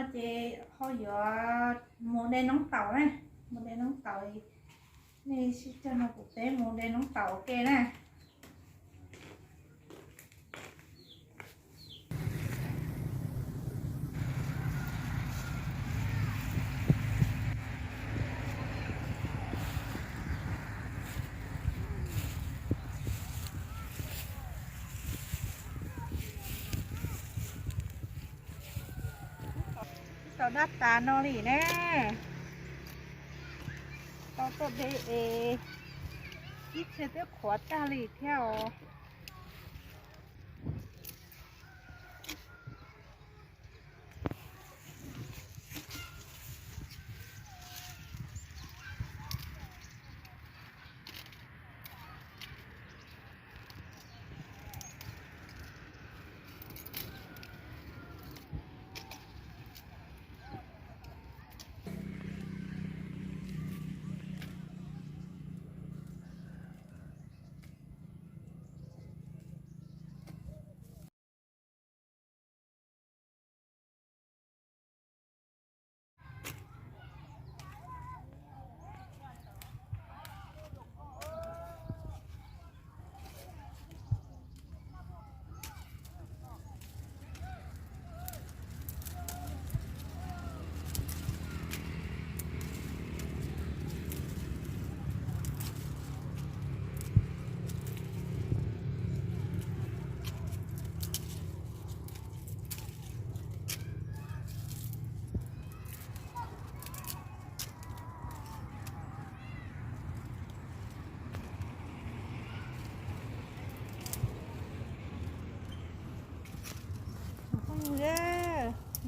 Ces ho yuav mus de noob taum na, mus de noob taum, nej sib cog no kuv peb mus de noob taum ua ke na. Tau dab tas no li ne, tau tuaj de es ib txhia twb qhuav tag li thiab os.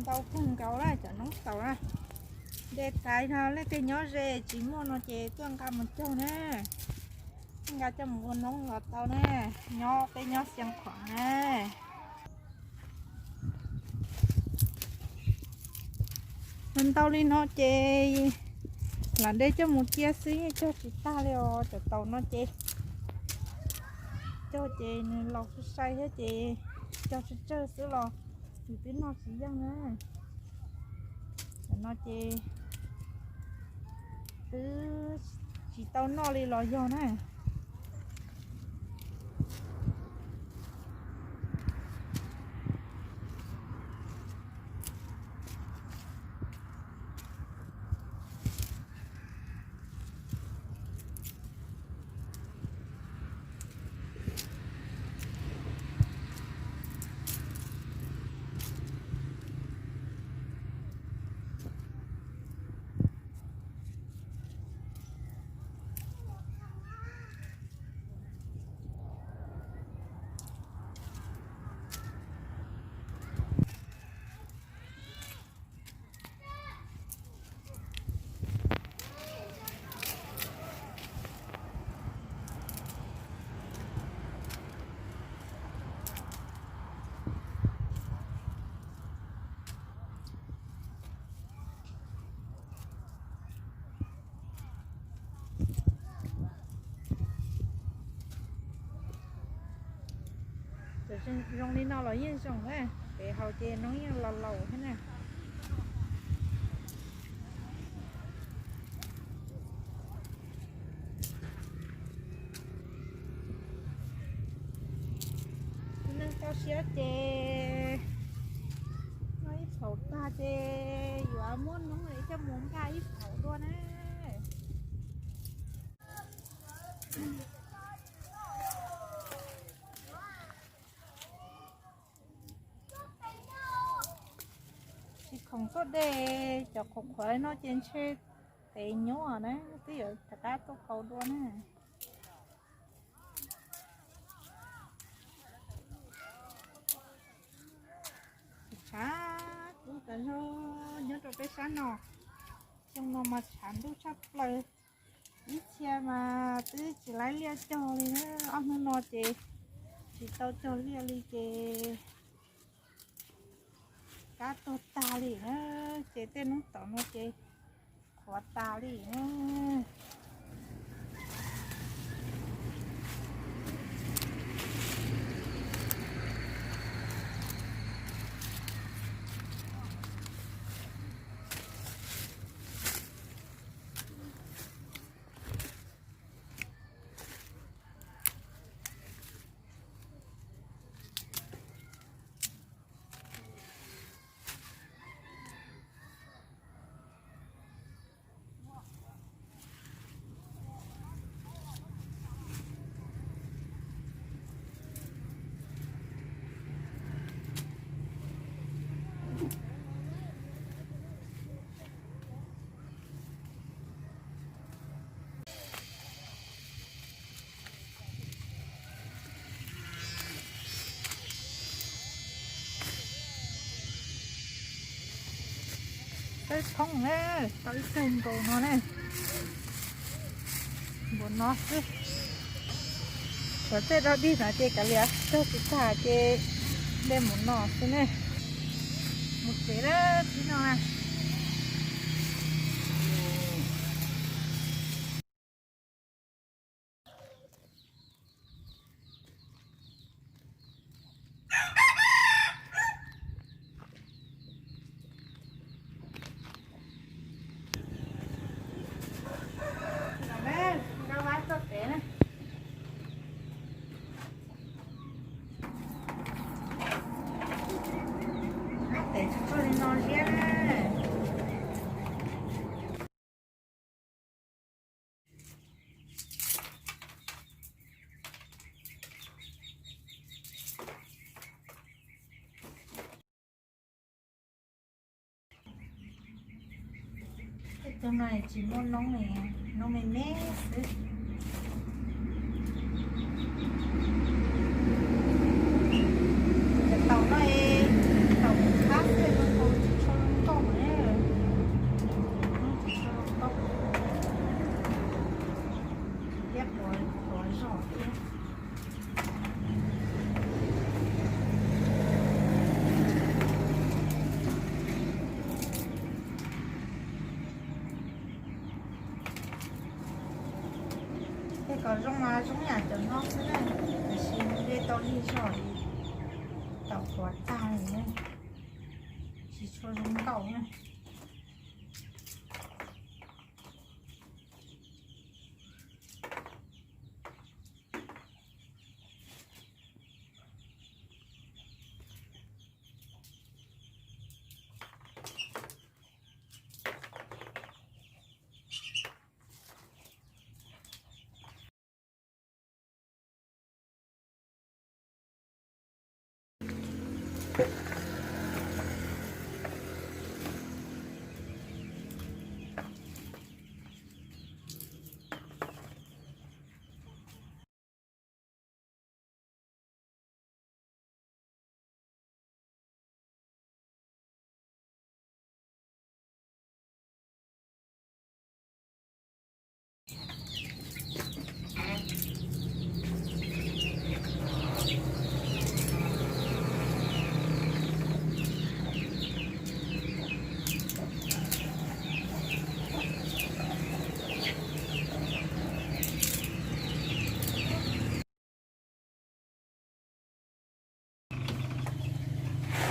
Ntau kawg nkaus na cov noob taum na. De tas no leej twg nyob ze tsis muaj no ces tuaj nqa mus cog na. Nqa coj mus ua noob los tau na. Nyob peb nyob Xeev Khuam na. Ntau li no ces lam de coj mus cia xwb, cog tsis tag li os. Cov taum no ces cog ces nws laus sai sai thiab ces cog tsawg tsawg xwb los nws twb noj tsis yeej na. Cov no ces twb tsis tau noj li los yog na. Zoo li no los yeej zoo na, pem haus ces noob yeej laus laus thiab na. Neeg txaus siab ces noj ib phaum tag ces yuav muab noob coj mus nkag ib phaum dua na. Tsis khoom tuaj de cov qhuav qhuav no ces ntshe tev nyuaj na, twb yuav rov qab tuaj khau dua na. Tshav kub tas zog nyob rau peb sab no, xyoo no mas tshav ntuj tshaj plaws. Ib txhia mas twb tsis laib liaj cog li na, ob hnub no ces tsis tau cog liaj li ces kab tuag tag li na, ces tej noob tom no ces qhuav tas li na. Thoob na, tau ib tug nkaus no ne. Npaum no xwb. Tshuav tej dog dig no ces kav liam, cog tsis tag ces de npaum no xwb ne. Mus tsev lawm tib no na. Tes tsuag tsuag li no thiab na. Tej tug no tsis muaj noob, noob me me xwb. Cov taum no es taum qab xwb, tsis tshua zoo nkauj na. Tsis tshua zoo nkauj thiab, quav zog thiab. Tej kom zoo mas zoo yam cov no xwb na, tiam sis de tau lig zog li tau quav tag li ne, tsis tshua zoo nkauj na.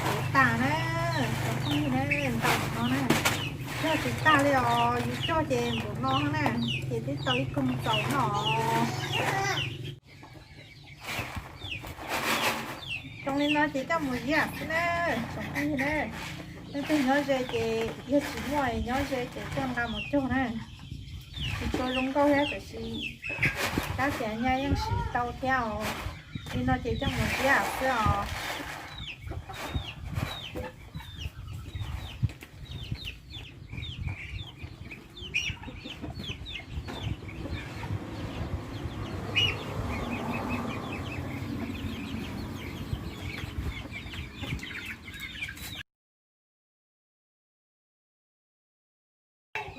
Kuv tas na, cov phooj ywg na, ntaus no na. Cog tsis tag li os, yus cog ces npaum no na, ces twb tau ib koog txaus no. Zoo li no ces coj mus ziab xwb na, tsoom phooj ywg na. Leej twg nyob ze ces yog tsis muaj nyob ze ces coj nqa mus cog na. Tsis tshua zoo nkauj thiab tiam sis tab sis nyaj yeej siv tau thiab os. Li no ces coj mus ziab xwb os.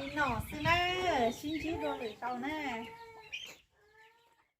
Li no xwb na, sib ntsib dua lwm tau na.